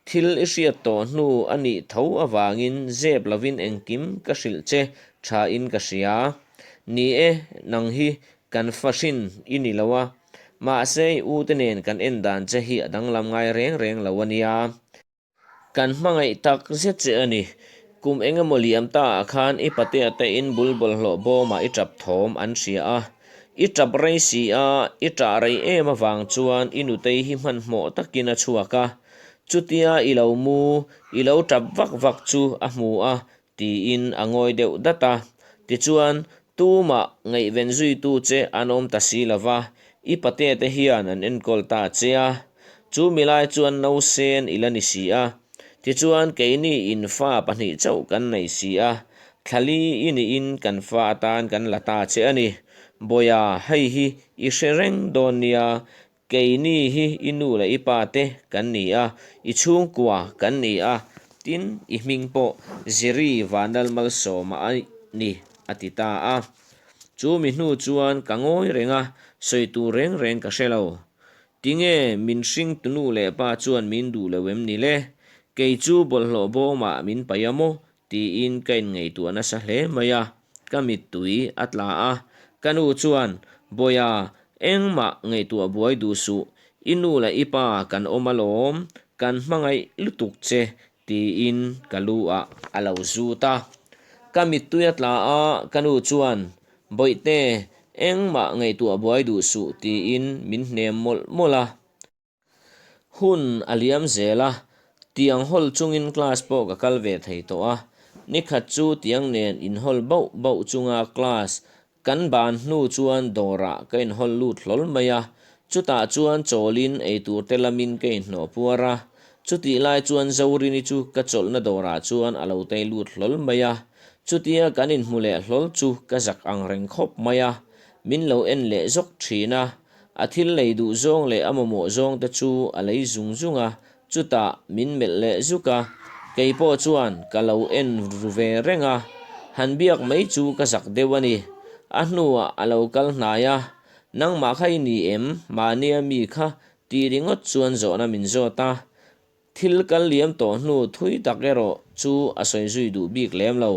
Speaker 1: thil i hriat tawh hnu a nih tho avangin zep lovin engkim ka hrilh che thain ka hria. Ni e, nang hi kan fa hrin i ni lo a, mahse i ute nen kan en dan che hi a danglam ngai reng reng lo a nia. Kan hmangaih tak zet che a ni. Kum eng emaw liam ta ah khan i patea te in bul bawlhhlawh bawmah i tap thawm an hria a. I tap rei si a, i tah rei em avang chuan i nutei hi hmanhmawh takin a chhuak a. Chutia i lo mu, i lo tap vak vak chu a hmu a, tiin a ngawi deuh dat a. Tichuan, tumah ngaihven zuitu che an awm ta si lo va, i patea te hian an enkawl ta che a. Chu mi lai chuan nausen i la ni si a. Tichuan, keini in fa pahnih chauh kan nei si a, thlali i niin kan fa atan kan la ta che a ni. Bawiha, hei hi i hre reng dawn nia, Keini hi i nu leh i pa te kan ni a, i chhungkua kan ni a, tin i hming pawh Ziri Vanlalmalsawma a ni, a ti ta a. Chu mi hnu chuan ka ngawi reng a, sawi tur reng reng ka hre lo. Tinge min hring tu nu leh pa chuan min duh lo em ni le? Kei chu bawlhhlawh bawmah min paih a maw? Tiin ka inngaihtuah nasa hle mai a, ka mittui a tla a. Ka nu chuan, Bawiha, engmah ngaihtuah buai duh suh, i nu leh i pa kan awm alawm, kan hmangaih lutuk che, tiin ka lu ah a lo zut a. Ka mittui a tla a, ka nu chuan, Bawihte, engmah ngaihtuah buai duh suh, tiin min hnem mawlh mawlh a. Hun a liam zel a, tiang hawl chungin class pawh ka kal ve thei tawh a, nikhat chu tiang nen inhawl bauh bauh chunga class kan ban hnu chuan dawrah ka inhawl lut hlawl mai a, chutah chuan chawlin eitur te lamin ka inhnawh puar a, chutih lai chuan Zorini chu ka chawlhna dawrah chuan a lo tei lut hlawl mai a, chutia kan inhmu leh hlawl chu ka zak ang reng khawp mai a, min lo en leh zawk thin a. A thil lei duh zawng leh a mamawh zawng te chu a lei zung zung a, chutah min melh leh zuk a, kei pawh chuan ka lo en ru ve reng a, han biak mai chu ka zak deuh a ni. A hnuah a lo kal hnai a, Nangmah kha i ni em? Mahnia mi kha ti ringawt chuan zawhna min zawt a, Thil kal liam tawh hnu thui tak erawh chu a sawi zui duh bik lem lo.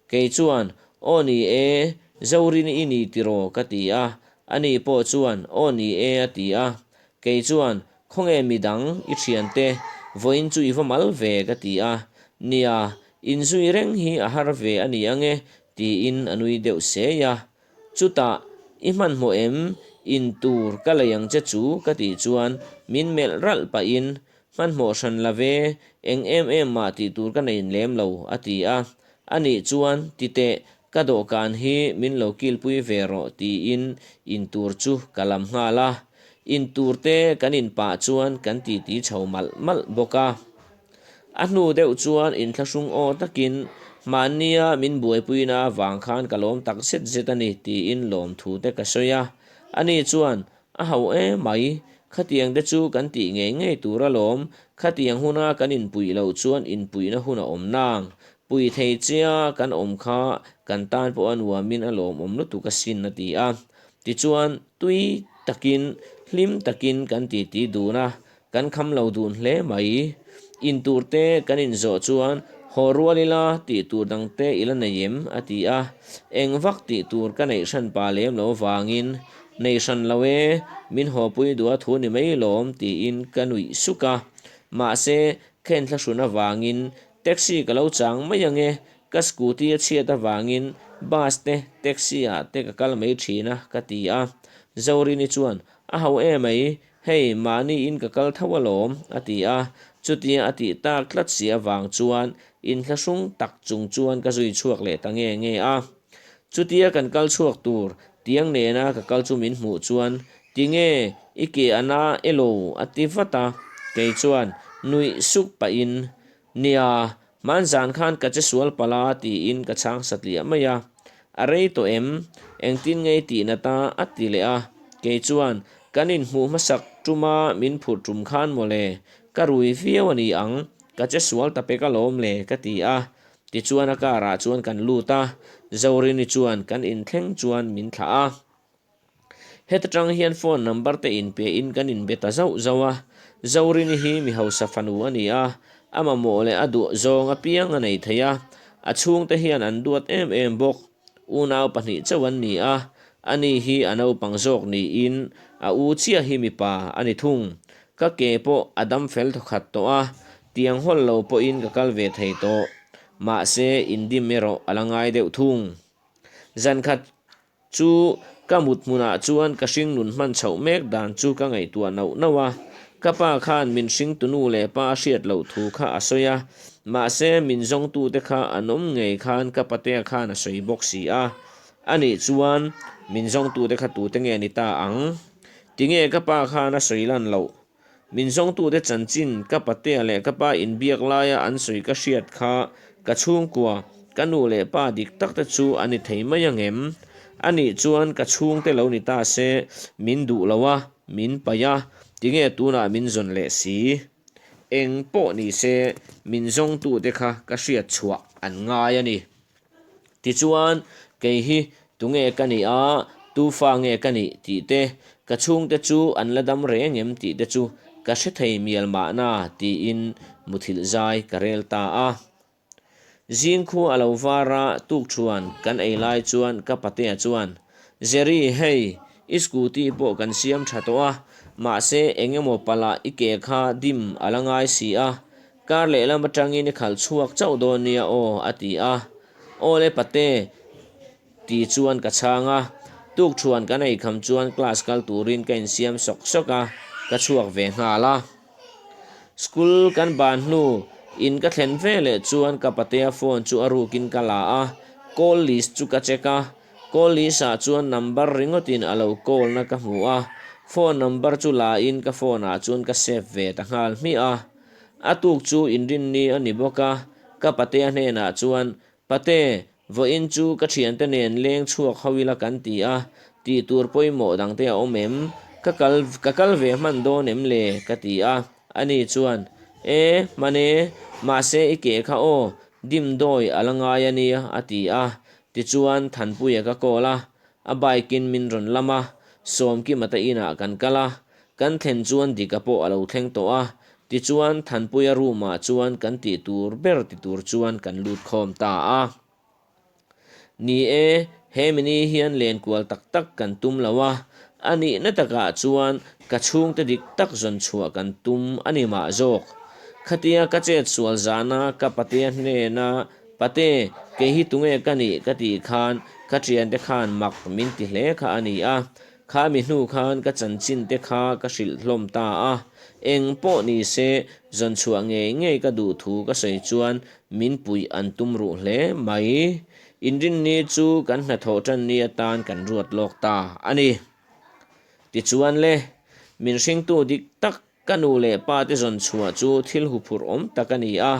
Speaker 1: Kei chuan, Aw ni e, Zorin i ni tiraw ka ti a, ani pawh chuan, Aw ni e a ti a. Kei chuan, Khawnge midang i thiante, vawiin chu i va mal ve ka ti a. Nia, inzui reng hi a har ve a ni ange tiin a nui deuh sei a. Chutah, I hmanhmawh em? In tur ka lei ang che chu ka tih chuan min melh ralh pahin, Hmanhmawh hran la ve, eng em em mah tih tur ka nei lem lo, a ti a. Anih chuan, ti teh, ka dawhkan hi min lo kilpui ve rawh tiin in tur chu ka lam nghal a. In tur te kan in pah chuan kan titi chho malh malh bawk a. A hnu deuh chuan inthlahrung aw takin. Hmannia min buaipuina avang khan ka lawm tak zet zet a ni tiin lawmthu te ka sawi a. Ani chuan, A ho em mai, khatiang te chu kan tih ngei ngei tur alawm, khatiang huna kan inpuih loh chuan inpuihna hun a awm nang. Pui thei chia kan awm kha kan tan pawh a nuamin a lawmawm lutuk asin a ti a. Tichuan, tui takin, hlim takin kan titi dun a, Kan kham lo dun hle mai. In tur te kan inzawh chuan haw rual ila tih tur dang te i la nei em? a ti a. Eng vak tih tur ka neih hran pa lem lo vangin, Nei hran lo e, min hawpui duh a thu ni mai lawm tiin ka nuih suk a. Mahse, ka inthlahrun avangin taxi ka lo chang mai ang e, ka scooty a chhiat avangin bus te taxi ah te ka kal mai thin a ka ti a. Zorini chuan, A ho e mai, Hei, mahni in ka kal tho alawm, a ti a. Chutia a tih tak tlat si avang chuan inthlahrung tak chung chuan ka zui chhuak leh ta nge nge a. Chutia kan kal chhuak tur tiang nena ka kal chu min hmuh chuan, Tinge, i ke a na elo? a ti vat a. Kei chuan nuih suk pahin, Nia, Hmanzan khan ka che sual palh a tiin ka chhang satliah mai a. A rei tawh em? Engtin ngei tih nat a? a ti leh a. Kei chuan, Kan inhmuh hmasak tuma min phurh tum khan mawle, ka rui viau a ni ang, ka che sual ta pek alawm le ka ti a. Tichuan a car ah chuan kan lut a, Zorini chuan kan inthleng chuan min thlah a. Heta tang hian phone number te inpe in kan inbe ta zauh zauh a, Zorini hi mi hausa fanu a ni a, a mamawh leh a duh zawng apiang a nei thei a, a chhungte hian an duat em em bawk. Unau pahnih chauh an ni a, ani hi a naupang zawk niin a u chiah hi mipa a ni thung. Ka ke pawh a dam fel thawkhat tawh a, tiang hawl lo pawhin ka kal ve thei tawh. Mahse, indim erawh a la ngai deuh thung. Zankhat Chu ka mut hmunah chuan ka hringnun hman chhoh mek dan chu ka ngaihtuah nauh nauh a. Ka pa khan min hringtu nu leh pa a hriat loh thu kha a sawi a, mahse min zawngtute kha an awm ngei khan ka patea khan a sawi bawk si a. Anih chuan min zawngtute kha tute nge ni ta ang? Tinge ka pa khan a sawi lan loh? Min zawngtute chanchin ka patea leh ka pa inbiak laia an sawi ka hriat kha ka chhungkua, ka nu leh pa dik tak te chu a ni thei mai ang em? Anih chuan ka chhungte lo ni ta se, min duh lo a, min paih a, tinge tunah min zawn leh si? Eng pawh ni se, min zawngtute kha ka hriat chhuah an ngai a ni. Tichuan, kei hi tunge ka nih a, tu fa nge ka nih tih te, ka chhungte chu an la dam reng em tih te chu ka hre thei mial mahna tiin muthilh zai ka rel ta a. Zingkhua a lo var a, tukṭhuan kan ei lai chuan ka patea chuan, Jerry, hei, i scooty pawh kan siam ṭha tawh a, mahse eng emaw palh ah i ke kha dim a la ngai si a, Kar lehlam atangin i khalh chhuak chauh dawn nia aw, a ti a. Aw le pate, ti chuan ka chhang a. Tukṭhuan kan eikham chuan class kal turin ka insiam sawk sawk a, ka chhuak ve nghal a. School kan ban hnu in ka thlen ve leh chuan ka patea phone chu a rukin ka la a, call list chu ka check a. Call list ah chuan number ringawtin a lo call na ka hmu a, phone number chu la in ka phone ah chuan ka save ve ta nghal hmiah a. A tuk chu inrinni a ni bawk a, ka patea hnenah chuan, Pate, vawiin chu ka thiante nen leng chhuak ho ila kan ti a, tih tur pawimawh dangte a awm em? Ka kal ka kal ve hman dawn em le? ka ti a, ani chuan, E, hman e, mahse i ke kha aw, dimdawi a la ngai a nia, a ti a. Tichuan Thanpuia ka call a, a bike in min rawn lam a, Sawmkima te inah kan kal a, Kan thlen chuan Dika pawh a lo thleng tawh a, tichuan Thanpuia room ah chuan kan tih tur ber ti tur chuan kan lut khawm ta a. Ni e, he mini hian len kual tak tak kan tum lo a, a nihna takah chuan ka chhungte dik tak zawn chhuah kan tum a ni mah zawk. Khatia ka chet sual zana ka patea hnena Pate, kei hi tunge ka nih ka tih khan ka thiante khan mak min ti hle kha a ni a, Kha mi hnu khan ka chanchin te kha ka hrilh hlawm ta a, eng pawh ni se zawn chhuah ngei ngei ka duh thu ka sawi chuan min puih an tum ruh hle mai. Inrinni chu kan hnathawh tan ni atan kan ruat lawk ta a ni. Tichuan le, min hringtu dik tak. Ka nu leh pa te zawn chhuah chu thil huphurh awm tak a ni a,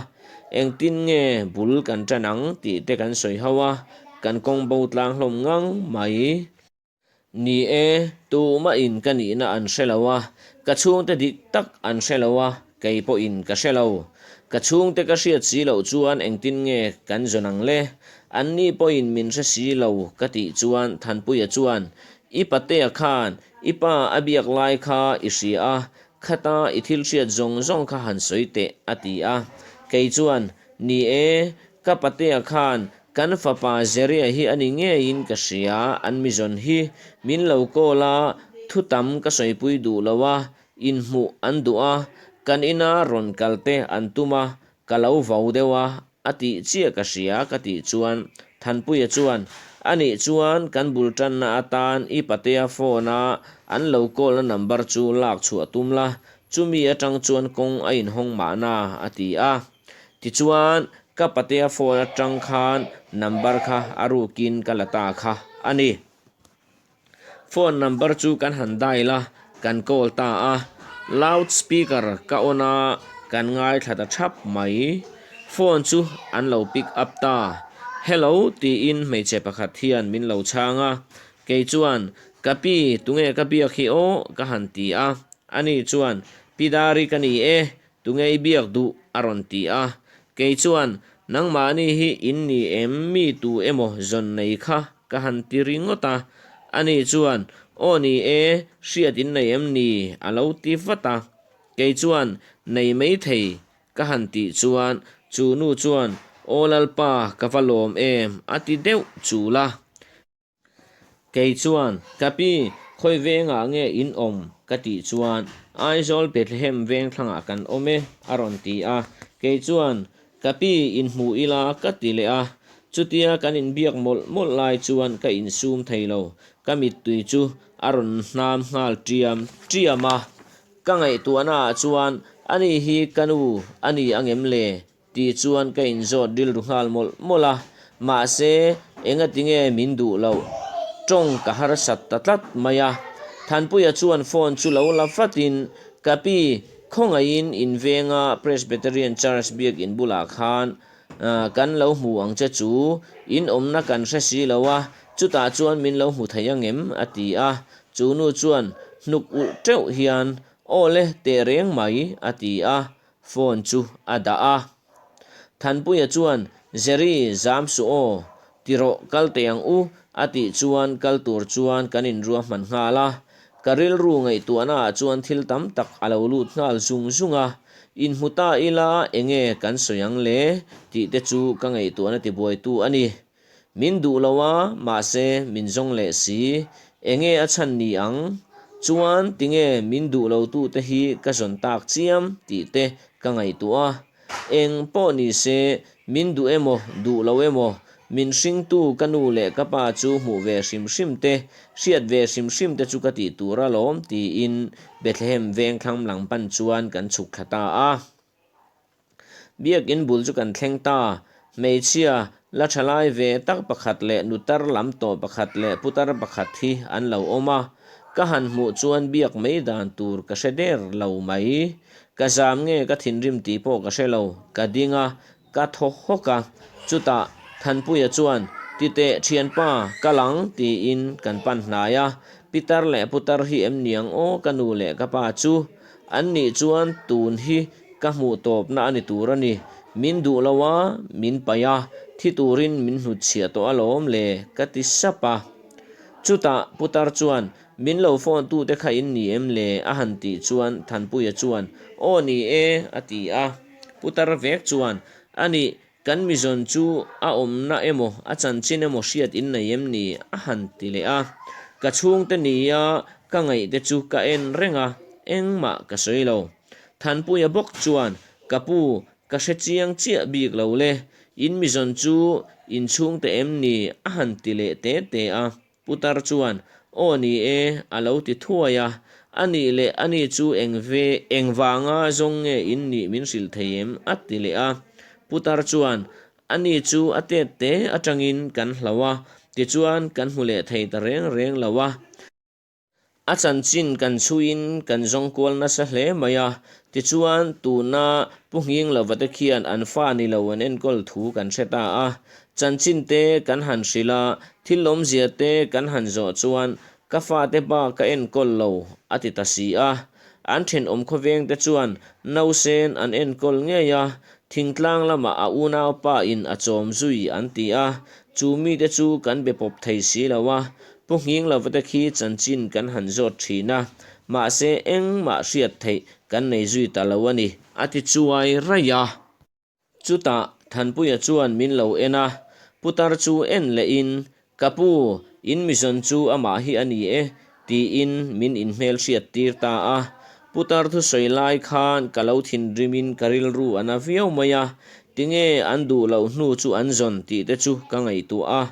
Speaker 1: engtin nge bul kan ṭan ang tih te kan sawi ho a, kan kawng bo tlang hlawm ngang mai. Ni e, tumahin ka nihna an hre lo a, ka chhungte dik tak an hre lo a, kei pawhin ka hre lo. Ka chhungte ka hriat si loh chuan engtin nge kan zawn ang le? Anni pawhin min hre si lo ka tih chuan Thanpuia chuan, I patea khan I pa a biak lai kha i hria a, khata i thil hriat zawng zawng kha han sawi teh, a ti a. Kei chuan, Ni e, ka patea khan kan fapa Zeria hi a ni ngeiin ka hria, an mi zawn hi min lo call a, thu tam ka sawipui duh lo a, inhmuh an duh a, kan ina rawn kal te an tum a, ka lo vau deuh a, A tih chiah ka hria ka tih chuan Thanpuia chuan, A nih chuan kan bul tanna atan i patea phone a an lo call na number chu lak chhuah tum la, chumi atang chuan kawng a inhawng mahna a ti a. Tichuan ka patea phone atang khan number kha a rukin ka la ta kha a ni. Phone number chu kan han dial a, kan call ta a. Loud speaker ka on a, kan ngaithla ta thap mai. Phone chu an lo pick up ta. Hello tiin hmeichhe pakhat hian min lo chhang a. Kei chuan, Ka pi, tunge ka biak hi aw? ka han ti a. Ani chuan, Pi Dari ka ni e, Tunge i biak duh? a rawn ti a. Kei chuan, Nangmahni hi in ni em mi tu emaw zawn nei kha ka han ti ringawt a. Ani chuan, Aw ni e, hriat in nei em ni? a lo ti vat a. Kei chuan, Nei mai thei ka han tih chuan chu nu chuan, Aw Lalpa, ka va lawm em? a ti deuh chul a. Kei chuan, Ka pi, khawi vengah nge in awm? ka tih chuan, Aizawl Bethlehem veng thlangah kan awm e, a rawn ti a. Kei chuan, Ka pi, inhmu ila ka ti leh a. Chutia kan inbiak mawlh mawlh lai chuan ka insum thei lo, ka mittui chu a rawn hnam nghal ṭiam ṭiam a. Ka ngaihtuahnaah chuan, Ani hi ka nu a ni angem le? Tih chuan ka inzawt rilru nghal mawlh mawlh a, mahse engati nge min duh loh? Tawng ka harsat ta tlat mai a. Thanpuia chuan phone chu lo la vatin, Ka pi, khawngaihin in venga Presbyterian Church biakin bulah khan kan lo hmu ang che chu, in awmna kan hre si lo a, chutah chuan min lo hmu thei angem? a ti a. Chu nu chuan hnuk ulh teuh hian, Aw le, teh reng mai, a ti a. Phone chu a dah a. Thanpuia chuan, Jerry, zam suh aw, ti rawh kal teh ang u, a tih chuan kal tur chuan kan inruahman nghal a. Ka rilru ngaihtuahna ah chuan thil tam tak a lo lut nghal zung zung a. Inhmu ta ila enge kan sawi ang le? tih te chu ka ngaihtuahna tibuaitu a ni. Min duh lo a, mahse min zawng leh si. Enge a chhan ni ang? Chuan tinge min duh lo tu te hi ka zawn tak chiam tih te ka ngaihtuah a. Eng pawh ni se, min duh emaw duh lo emaw, min hringtu ka nu leh ka pa chu hmuh ve hrim hrim te, hriat ve hrim hrim te chu ka tih tur alawm tiin Bethlehem vengthlang lang pan chuan kan chhuk thla ta a. Biakin bul chu kan thleng ta. Hmeichhia la tha lai ve tak pakhat leh nutar lam tawh pakhat leh putar pakhat hi an lo awm a. Ka han hmuh chuan biak mai dan tur ka hre der lo mai. Ka zam nge ka thinrim tih pawh ka hre lo. Ka ding a, ka thaw hawk a. Chutah Thanpuia chuan, Titeh thianpa, ka lang tiin kan pan hnai a. Pitar leh putar hi em niang aw ka nu leh ka pa chu. An nih chuan tun hi ka hmuh tawpna a ni tur a ni. Min duh lo a, min paih a, thi turin min hnutchhiah tawh alawm le, ka ti sap a. Chutah Putar chuan, Min lo phone tute kha in ni em le? a han tih chuan Thanpuia chuan, Aw ni e, a ti a. Putar vek chuan, A nih, Kan mizawn chu a awmna emaw a chanchin emaw hriat in nei em ni? a han ti leh a. Ka chhungte nia ka ngaihte chu ka en reng a, engmah ka sawi lo. Thanpuia bawk chuan, Ka pu, ka hre chiang chiah bik lo le, in mizawn chu in chhungte em ni? a han ti leh te te a. Putar chuan, Aw ni e, a lo ti thuai a. A nih leh a ni chu eng ve, eng vanga zawng nge in nih min hrilh thei em? a ti leh a. Putar chuan, A ni chu a tet te atangin kan hlau a, tichuan kan hmu leh thei ta reng reng lo a. A chanchin kan chhuiin kan zawng kual nasa hle mai a, tichuan tuna Pu Nghing Lova te khian an fa ni lo an enkawl thu kan hre ta a. Chanchin te kan han hrilh a, thil awmzia te kan han zawh chuan ka fate ba ka enkawl lo a ti ta si a. An thenawm khawveng te chuan nausen an enkawl ngei a, thingtlang lamah a unaupa in a chawm zui an ti a, chu mite chu kan be pawp thei si lo a, Pu Nghing Lova te khi chanchin kan han zawt thin a, mahse engmah hriat theih kan nei zui ta lo a ni. A ti chuai raih a. Chutah Thanpuia chuan min lo en a, putar chu en lehin, Ka pu, in mizawn chu amah hi a ni e, tiin min inhmelhriat tir ta a. Putar thusawi lai khan ka lo thinrimin ka rilru a na viau mai a, tinge an duh loh hnu chu an zawn tih te chu ka ngaihtuah a.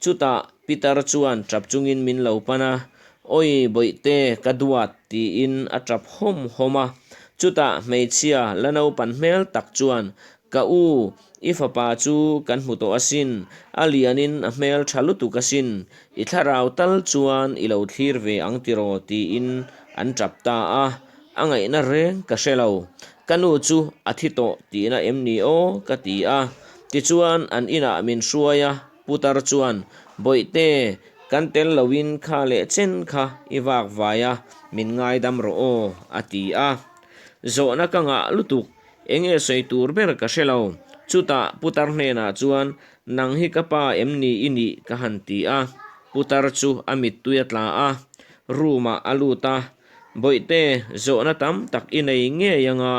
Speaker 1: Chutah Pitar chuan tap chungin min lo pan a, Awi Bawihte, ka duat, tiin a tap hawm hawm a. Chutah hmeichhia la naupan hmel tak chuan, Ka u, i fapa chu kan hmu tawh asin, a lianin a hmel tha lutuk asin, i thlarau tal chuan i lo thlir ve ang tiraw, tiin an tap ta a. A ngaihna reng ka hre lo. Ka nu chu a thi tawh tihna em ni aw? ka ti a. Tichuan an inah min hruai a, Putar chuan, Bawihte, kan tel loin kha leh chen kha i vak vai a, min ngaidam rawh aw, a ti a. Zawhna ka ngah lutuk, enge sawi tur ber ka hre lo. Chutah Putar hnenah chuan, Nang hi ka pa em ni i nih? ka han ti a. Putar chu a mittui a tla a, room ah a lut a. Bawihte, zawhna tam tak i nei ngei anga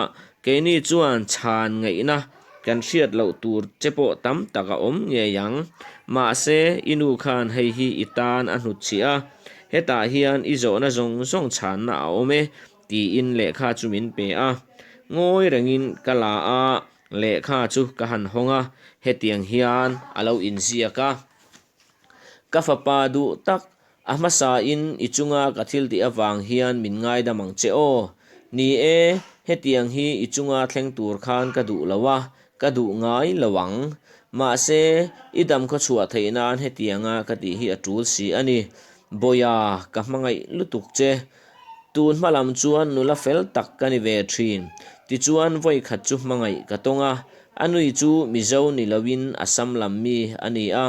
Speaker 1: keini chuan chhan ngaihna kan hriat loh tur che pawh tam tak a awm ngei ang. Mahse, i nu khan hei hi i tan a hnutchhiah a, hetah hian i zawhna zawng zawng chhanna a awm e, tiin lehkha chu min pe a. Ngawi rengin ka la a, lehkha chu ka han hawng a, hetiang hian a lo inziak a. Ka fapa duh tak A hmasain i chunga ka thil tih avang hian min ngaidam ang che aw. Ni e, hetiang hi i chunga thleng tur khan ka duh lo a, ka duh ngai lo ang. Mahse, i dam khaw chhuah theih nan hetianga ka tih hi a tul si a ni. Bawiha, ka hmangaih lutuk che. Tun hma lam chuan nula fel tak ka ni ve thin. Tichuan vawi khat chu hmangaih ka tawng a, a nui chu Mizo ni loin Assam lam mi a ni a,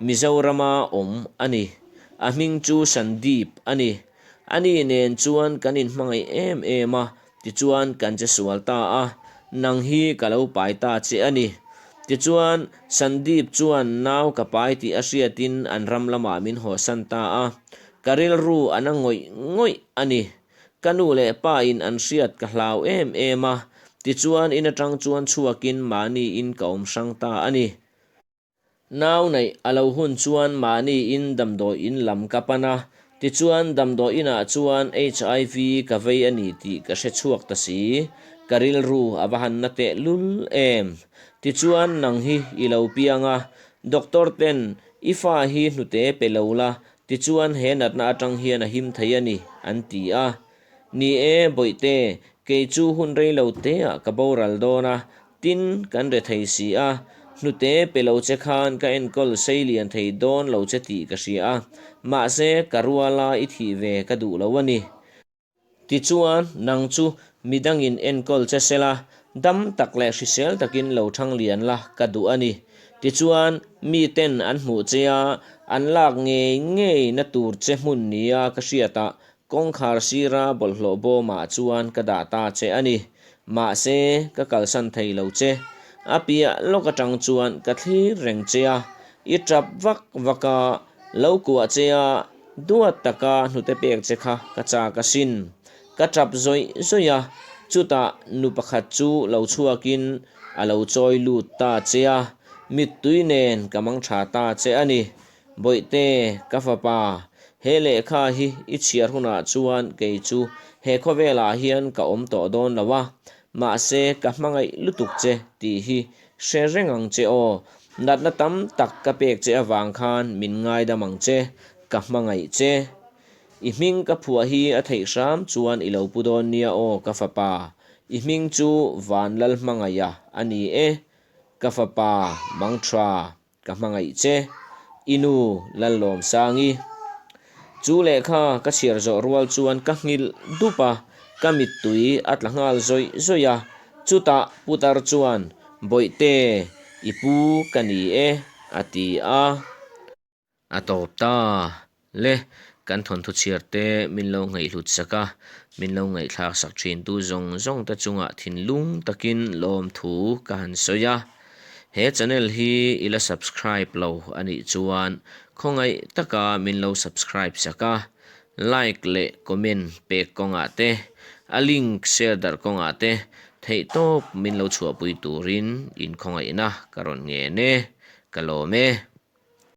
Speaker 1: Mizorama awm a ni. A hming chu Sandeep a ni. Ani nen chuan kan inhmangaih em em a, tichuan kan che sual ta a, nang hi ka lo pai ta che a ni. Tichuan Sandeep chuan nau ka pai tih a hriatin an ram lamah min hawsan ta a. Ka rilru a na ngawih ngawih a ni. Ka nu leh pa in an hriat ka hlau em em a, tichuan in atang chuan chhuakin mahni in ka awm hrang ta a ni. Nau neih a lo hun chuan mahni in damdawi in lam ka pan a, tichuan damdawi inah chuan HIV ka vei a ni tih ka hre chhuak ta si. Ka rilru a va han na teh lul em. Tichuan nang hi i lo piang a, doctor ten i fa hi hnute pe lo la, Tichuan he natna atang hian a him thei a ni, an ti a. Ni e, Bawihte, kei chu hun rei lo teah ka boral dawn a, tin kan re thei si a, hnute pe lo che khan ka enkawl sei lian thei dawn lo che tih ka hria a, mahse ka ruala i thih ve ka duh lo a ni. Tichuan, nang chu midangin enkawl che sela, dam tak leh hrisel takin lo thang lian la ka duh a ni. Tichuan, miten an hmuh che a, an lak ngei ngei na tur che hmun nia ka hriatah kawngkhar sira bawlhhlawh bawmah chuan ka dah ta che a ni. Mahse, ka kalsan thei lo che. A piah lawk atang chuan ka thlir reng che a, i tap vak vak a, Lo kuah che a, duat taka hnute pek che kha ka chak asin. Ka tap zawih zawih a, chutah nu pakhat chu lo chhuakin a lo chawi lut ta che a, mittui nen ka mang tha ta che a ni. Bawihte, ka fapa, he lehkha hi i chhiar hunah chuan kei chu he khawvelah hian ka awm tawh dawn lo a, mahse ka hmangaih lutuk che tih hi Hre reng ang che aw, natna tam tak ka pek che avang khan min ngaidam ang che, ka hmangaih che. I hming ka phuah hi a theih hram chuan i lo pu dawn nia aw ka fapa, i hming chu Vanlalhmangaiha a ni e, ka fapa Mangthra, ka hmangaih che, i nu Lallawmsangi. Chu lehkha ka chhiar zawh rual chuan ka nghilh dup a, ka mittui a tla nghal zawih zawih a. Chutah putar chuan, Bawihte, i pu ka ni e, a ti a. A tawp ta le, kan thawnthu chhiar te min lo ngaihhlut sak a, min lo ngaihthlak sak thin tu zawng zawng te chungah thinlung takin lawmthu ka han sawi a. He channel hi i la subscribe lo a nih chuan khawngaih taka min lo subscribe sak a, like leh comment pek kawngah te, a link share darh kawngah te theihtawp min lo chhuahpui turin inkhawngaihna ka rawn ngen e, ka lawm e.